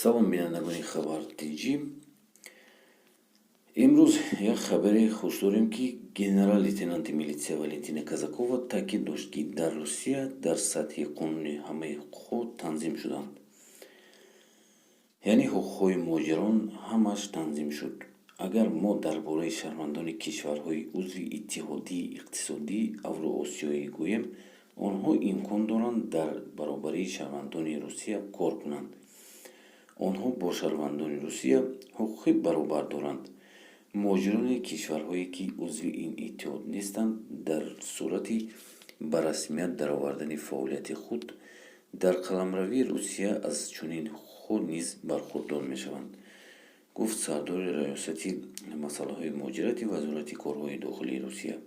Салом, бинандагони Хабар ТҷИ. Имрӯз як хабари хуш дорем, ки генерал-лейтенанти милитсия Валентина Казакова таъкид дошт, ки дар Русия дар сатҳи қонунӣ ҳамаи ҳуқуқҳо танзим шуданд, яъне ҳуқуқҳои муҳоҷирон ҳамааш танзим шуд. Агар мо дар бораи шаҳрвандони кишварҳои узви Иттиҳодияи иқтисодии Авроосиёӣ гӯем, онҳо имкон доранд дар баробарии шаҳрвандони Русия кор кунанд. Онҳо бо шаҳрвандони Русия ҳуқуқи баробар доранд. Муҳоҷирони кишварҳое, ки узви ин иттиҳод нестанд, дар сурати ба расмият даровардани фаъолияти худ дар қаламрави Русия аз чунин ҳуқуқҳо низ бархурдор мешаванд, гуфт сардори раёсати масъалаҳои муҳоҷирати Вазорати корҳои дохилии Русия.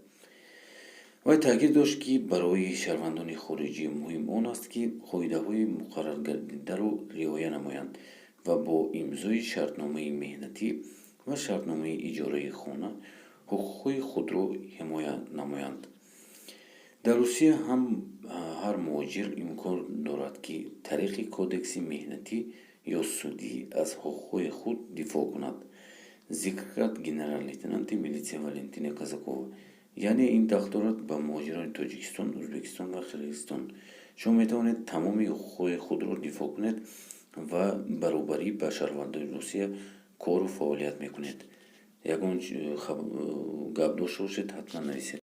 Вай таъкид дошт, ки барои шаҳрвандони хориҷӣ муҳим он аст, ки қоидаҳои муқарраргардидаро риоя намоянд ва бо имзои шартномаи меҳнатӣ ва шартномаи иҷораи хона ҳуқуқҳои худро ҳимоя намоянд. Дар Русия ҳам ҳар муҳоҷир имкон дорад, ки тариқи кодекси меҳнатӣ ё судӣ аз ҳуқуқҳои худ дифоъ кунад, зикр кард генерал-лейтенанти милитсия Валентина Казакова. Яъне ин дахл дорад ба муҳоҷирони Тоҷикистон, Ӯзбекистон ва Қирғизистон. Шумо метавонед тамоми ҳуқуқҳои худро дифоъ кунед ва баробарӣ ба шаҳрвандони Русия кору фаъолият мекунед. Ягон гап дошта бошед, ҳатман нависед.